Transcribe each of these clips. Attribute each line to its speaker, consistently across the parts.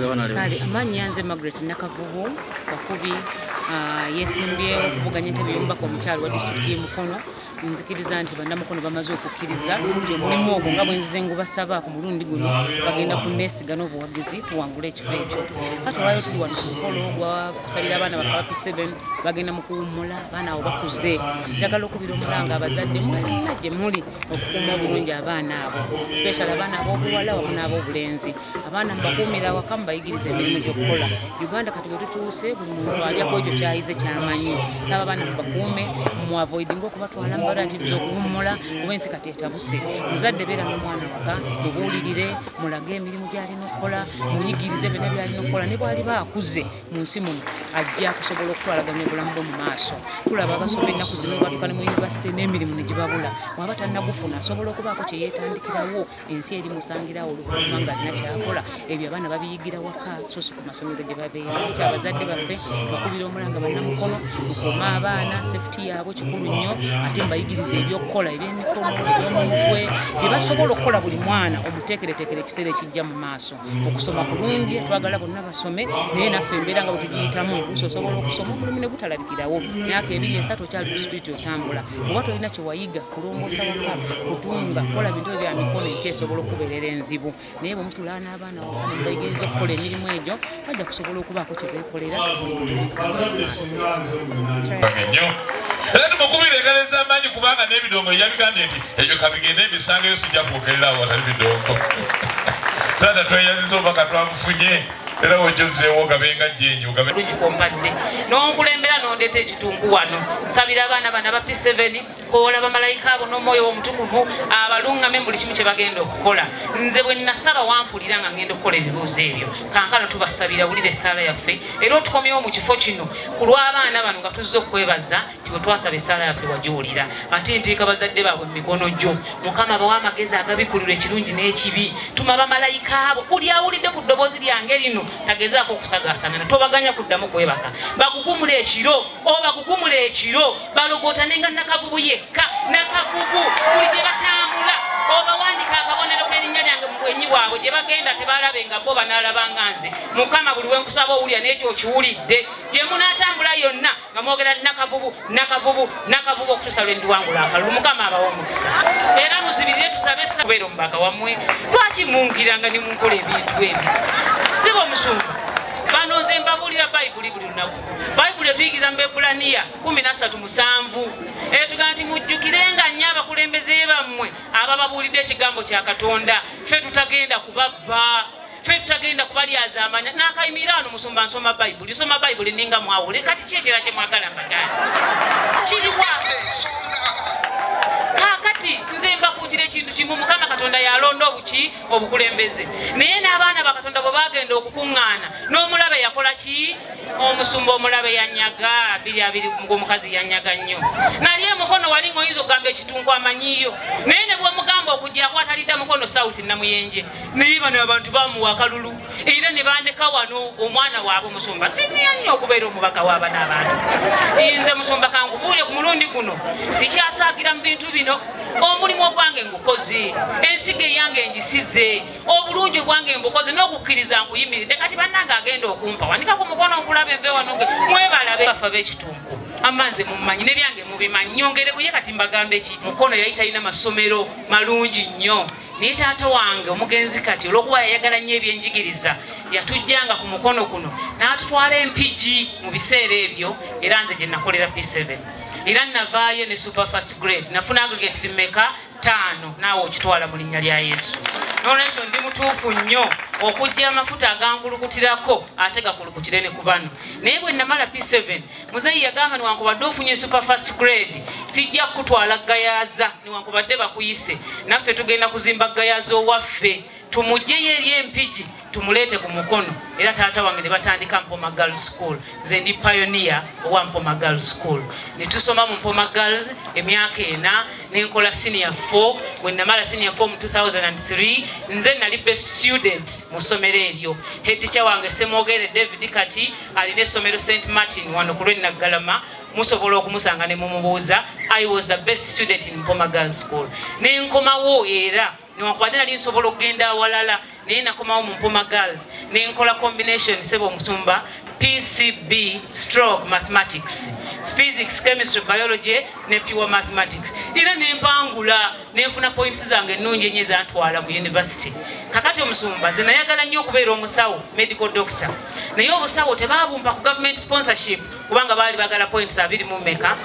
Speaker 1: Kale amannya nze Margaret Nakavubu Bakubi, yesimbye okuvuganya entebe y'omubaka omukyala wa disitulikiti y'e Mukono. Nzikiriza nti bannamukono bamaze okukkiriza nti omulimu ogwo nga bwe nzize ngubasaba ku mulundi guno bagenda kunneesiga n'obuwagizi tuwangule ekifo ekyo. Kati olwaleero tuli wano ku mukolo gwa kusabira abaana baffe aba P7 bagenda mu kuwummula, abaana abo bakuze. Njagala okubira omulanga abazadde mwenna gye muli okukuuma obulungi abaana abo, especially abaana ab'obuwala wamu n'ab'obulenzi. Abaana mubakuumira awaka, mubayigirize emirimu gy'okukola. Uganda kati bwe tutuuse buli muntu alyako ekyo ky'ayize ky'amanyi. Nsaba abaana mubakuume, muavoidinga okubatwala mu relatives okuwummula kuba ensi kati etabuse. Muzadde beera n'omwana waka, mubuulirire, mulage emirimu gy'alina okukola, muyigirize byonna by'alina okukola. Ne bw'aliba akuze mu nsi muno ajja kusobola okutwalaganya obulamu bwe mu maaso. Tulaba abasoma ennaku zino batuuka ne mu yunivasite n'emirimu ne gibabula. Bw'aba tannagufuna asobola okubaako kye yeetandikirawo, ensi erimusangirawo oluvannyuma ng'alina ky'akola. Ebyo abaana babiyigira waka so si ku masomero gye babeera. Ekyo abazadde baffe bakubira omulanga bannamukono, mukuume abaana, safety yaabwe kikulu nnyo, ate mubayigirize ebyokukola ebyemikono, eby'omutwe bye basobola okukola. Buli mwana omuteekereteekere ekiseera ekijja mu maaso. Okusoma kulungi, twagala bonna basome, naye naffe embeera nga bwe tugiyitamu, oluusi osobola okusoma omulimu ne gutalabikirawo. Myaka 2 3 okyali ku street otambula, oba tolina kye wayiga kulongoosa waka, kutunga, kukola bintu ebyo bya mikono, ensi esobola okubeerera enzibu. Naye bwe mutula n'abaana waka ne mubayigiriza okukola emirimu egyo, bajja kusobola okubaako kye beekolera mu
Speaker 2: maaso. Era tumukubire engalo ez'amaanyi kubanga n'ebidongo yabigambye nti ebyo kabigende ebisangeyo, sijja kwogerera awo watali bidongo. Taata tweyaziza obubaka twabufunye, era wojozzeewo gabenga jjenje ogabe
Speaker 3: Kompadde n'onkulembera n'ondeeta ekitungu wano. Nsabira abaana bano aba P7, koola bamalayika abo n'omwoyo omutukuvu abaluŋŋame mu buli kimu kye bagenda okukola. Nze bwe nasaba wampulira nga ngenda okukola ebibuuzo ebyo. Kankano tubasabira, wulira essaala yaffe era otukomyewo mu kifo kino ku lw'abaana bano nga tuzze okwebaza nti bwe twasaba essaala yaffe wagiwulira. Ate nteeka bazadde baabwe mu mikono gyo, Mukama bawe amagezi agabikulirwa ekirungi n'ekibi. Tuma bamalayika abo, buli awulidde ku ddoboozi lyange lino tagezaako okusagaasagana, tobaganya kuddamu kwebaka. Bagugumula ekiro, obagugumula ekiro, balogootane nga Nakavubu yekka. Nakavubu buli gye batambula obawandika akabonero k'erinnya lyange mu bwenyi bwabwe, gye bagenda tebalabe nga bo banaalabanga nze. Mukama buli wenkusaba owulira n'ekyo okiwulidde. Gye munaatambula yonna nga mwogera Nakavubu, Nakavubu, Nakavubu okutuusa lwe ndiwangula akalulu. Mukama abawe omukisa era muzibirire, tusabe kubeera omubaka wammwe. Lwaki munkiranga ne munkola ebintu ebyo? Siba omusumba bano nze mbabuulira Bayibuli buli lunaku. Bayibuli etuyigiza mu Bebbulaniya 13:7, etugamba nti mujjukirenga nnyo abakulembeze bammwe abababuulidde ekigambo kya Katonda. Ffe tutagenda kubabba, ffe tutagenda kubalyaza amanya. N'akayimirira wano musumba, nsoma Bayibuli, nsoma Bayibuli ninga mwawule. Kati ki ekirala kye mwagala mbaganda kiriwa? Kaakati nze mbakuutira ekintu kimu, Mukama Katonda yalonda obuki obukulembeze, naye n'abaana ba Katonda bwe bagenda okukuŋŋaana n'omulabe yakola ki? Omusumba omulabe yanyaga 2020, ng'omukazi yanyaga nnyo. Nali emukono wali ng'oyinza okugamba ekitunku amanyiyo, naye ne bw'omugamba okujja akwatalidda Mukono South Namuyenje. Naye bano abantu bamuwa akalulu era ne bandeka wano omwana waabwe. Musumba siniya nnyo okubeera omubaka w'abana abantu. Nze musumba kankubuulye, ku mulundi guno sikyasaagira mu bintu bino. Omulimu ogwange ngukoze, ensigo eyange ngisize, obulungi obwange mbukoze, n'okukkiriza nkuyimiridde. Kati bannange agenda okumpa wanika ku mukono nkulaba enve wano nge mwebalabe bafa b'ekitunku. Amanze mummanyi n'ebyange mubimanyi, nyongere buye. Kati mbagambe ki? Mukono yali talina masomero malungi nnyo, naye taata wange omugenzi kati olw'okuba yayagala nnyo ebyenjigiriza yatujjanga ku mukono kuno n'atutwala Empigi mu biseera ebyo, era nze gye nakolera P7 era navaayo ne super first grade. Nafuna aggregates mmeka? 5. Naawe okitwala mu linnya lya Yesu. Nolwekyo ndi mutuufu nnyo okujja amafuta agankulukutirako ate gakulukutire ne ku bano. Naye bwe namala P7, muzeeyi yagamba, "Newankubadde ofunye super first grade, sijja kukutwala Gayaza newankubadde bakuyise. Naffe tugenda kuzimba Gayaza owaffe, tumugjeyo eri Empigi tumuleete ku mukono." Era taata wange ne batandika Mpoma Girls School. Nze ndi pioneer owa Mpoma Girls School. Ne tusoma mu Mpoma Girls emyaka 4, nenkola senior 4. Bwe namala senior 4 mu 2003, nze nali best student mu ssomero eryo. Head teacher wange Semwogere David kati alina essomero St Martin wano ku lw'Enaggalama, musobola okumusanga ne mumubuuza. I was the best student in Mpoma Girls School. Nenkomawo era Newankubadde nali nsobola okugenda awalala, naye nakomawo mu Mpoma Girls ne nkola combination, sebo omusumba, PCB stroke mathematics, physics, chemistry, biology ne pure mathematics. Era nempangula nenfuna points zange ennungi ennyo ezantwala mu university. Kakati omusumba, nze nayagala nnyo okubeera omusawo, medical doctor, naye obusawo tebabumpa ku government sponsorship kubanga baali bagala points 25.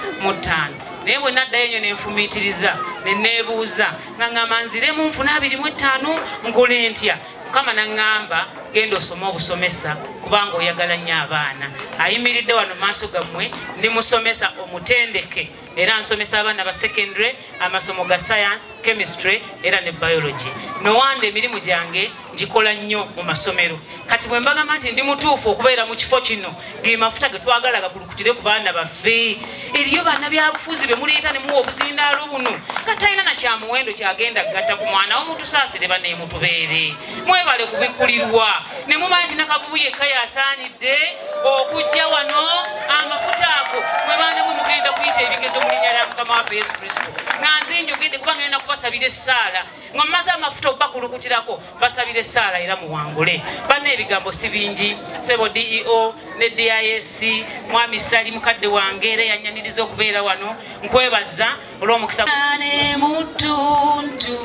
Speaker 3: Naye bwe naddayo ennyo nenfumiitiriza ne neebuuza nga ŋŋamba nziremu nfuna 25 nkole ntya. Mukama naŋŋamba genda osome obusomesa kubanga oyagala nnyo abaana. Ayimiridde wano mu maaso gammwe ndi musomesa omutendeke, era nsomesa abaana ba secondary amasomo ga science, chemistry era ne biology. Nowanda emirimu gyange ngikola nnyo mu masomero. Kati bwe mbagamba nti ndi mutuufu okubeera mu kifo kino, ge mafuta ge twagala gakulukutire ku baana baffe. Eriyo bannabyabufuzi be muleeta ne muwa obuzindaalo buno nga talina na kyamuwendo kyagenda kugatta ku mwana wo. Mutusaasire bannaye, mutubeere, mwebale kubikulirwa ne mumanya nti Nakavubu yekka yasaanidde okujja wano. Amafuta ago mwe baana mwe mugenda kuyita ebigezo mu linnya lya Mukama waffe Yesu Kristo. Nga nze njogedde kubanga ngenda kubasabira essaala nga mmaze amafuta obakulukutirako, basabira essaala era muwangule. Banna, ebigambo si bingi. Sebo DEO ne DIS, mwami Sali mukadde wange era yanyaniriza okubeera wano, nkwebaza olw'omukisa. Ne mutuntu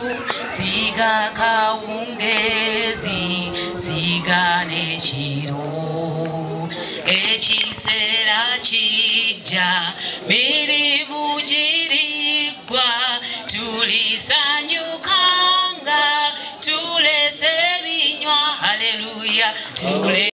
Speaker 3: siga kawungezi, siga n'ekiro, ekiseera kijja mirimu girigwa, tulisanyukanga tulese binywa. Haleluya, tule.